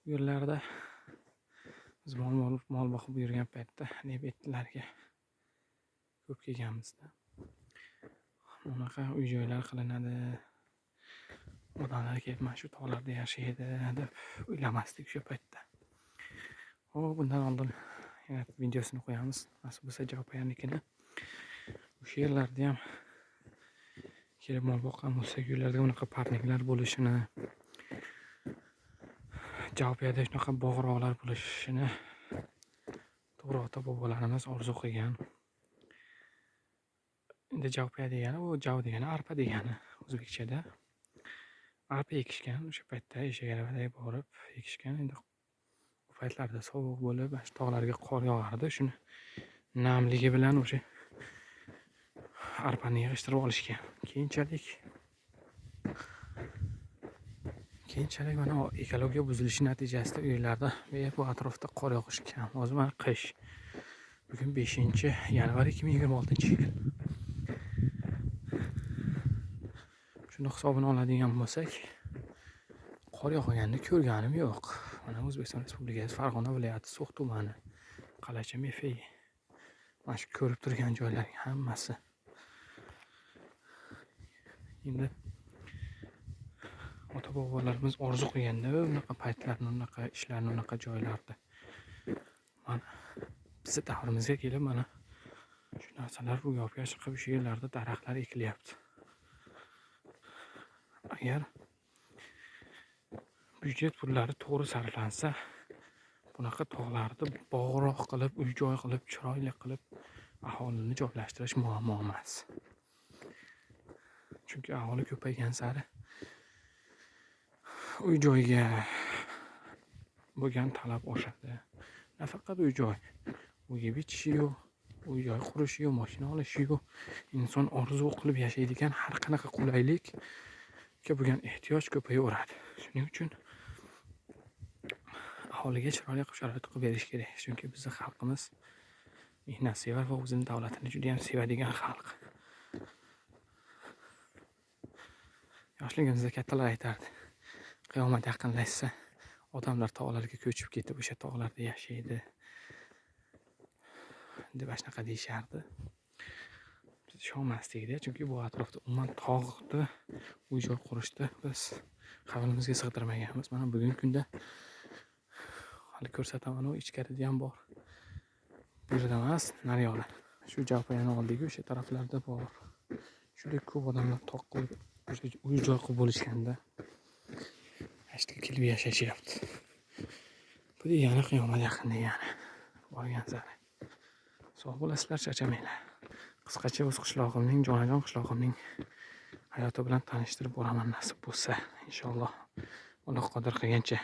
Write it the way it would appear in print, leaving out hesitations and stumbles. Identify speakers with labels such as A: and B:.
A: Bu yerlarda biz mol boqib yurgan paytda lebetlarga ko'p kelganmizda. Bunaqa uy joylar qilinadi. Odamlar kelib mana shu tog'larda yashaydi deb o'ylamasdik o'sha paytda. Hop, bundan oldin yana videosini qo'yamiz. Nasib bo'lsa Javpayanikini. O'sha yerlarda ham kelib mol boqqan bo'lsak, u yerlarda bunaqa parniklar bo'lishini, Javpayada shunaqa bog'roqlar bo'lishini to'g'ri ota-bobolarimiz orzu qilgan. Endi Javpaya degani, u jav degani arpa degani o'zbekchada. Arpa ekishgan o'sha paytda eshak aravada borib ekishgan. Endi u paytlarda sovuq bo'lib, mana shu tog'larga qor yog'ardi. Shuni namligi bilan o'sha arpani yig'ishtirib olishgan. Keyinchalik mana ekologiya buzilishi natijasida uylarda bu atrofda qor yog'ishi kam. Hozir mana qish. Bugun 5-yanvar 2026-yil. Shuni hisobini oladigan bo'lsak, qor yog'ganini ko'rganim yo'q. Mana O'zbekiston Respublikasi Farg'ona viloyati So'x tumani, Qalacha Mefey. Mana shu ko'rib turgan joylarning hammasi. Endi ota-bobolarimiz orzu qilganda bunaqa paytlarni, bunaqa ishlarni, bunaqa joylarni. Mana bizni davrimizga kelib mana shu narsalar ro'yobga chiqib, shu yerlarda daraxtlar ekilyapti. Agar byudjet pullari to'g'ri sarflansa, bunaqa tog'larni bog'roq qilib, uy joy qilib, chiroyli qilib aholini joylashtirish muammo emas. Chunki aholi ko'paygan sari uy joyga bo'lgan talab oshadi. Nafaqat uy joy, uy yeb ichishiyu, uy joy qurishiyu, mashina olishiyu, inson orzu qilib yashaydigan har qanaqa qulaylikka bo'lgan ehtiyoj ko'payaveradi. Shuning uchun aholiga chiroyli qilib sharoit qilib berish kerak. Chunki bizni xalqimiz mehnatsevar va o'zini davlatini juda ham sevadigan xalq. Yoshligimizda kattalar aytardi: qiyomat yaqinlashsa, odamlar tog'larga ko'chib ketib, o'sha tog'larda yashaydi deb shunaqa deyishardi. Biz ishonmasdik-da, chunki bu atrofda umuman tog'da uy joy qurishda biz xayolimizga sig'dirmaganmiz. Mana bugungi kunda hali ko'rsataman, u ichkarida ham bor. Bu yerda emas, naryoqda. Shu Javpayani oldigi o'sha taraflarda bor. Juda ko'p odamlar toqqa uy joy qilib bo'lishganda shu kelib yashashyapti. Bu degani qiyomat yaqin degani. Borgan sari. Sog' bo'lasizlar, charchamanglar. Qisqacha o'z qishlog'imning, jonajon qishlog'imning hayoti bilan tanishtirib boraman nasib bo'lsa, inshaalloh. Alloh qodir qilgancha.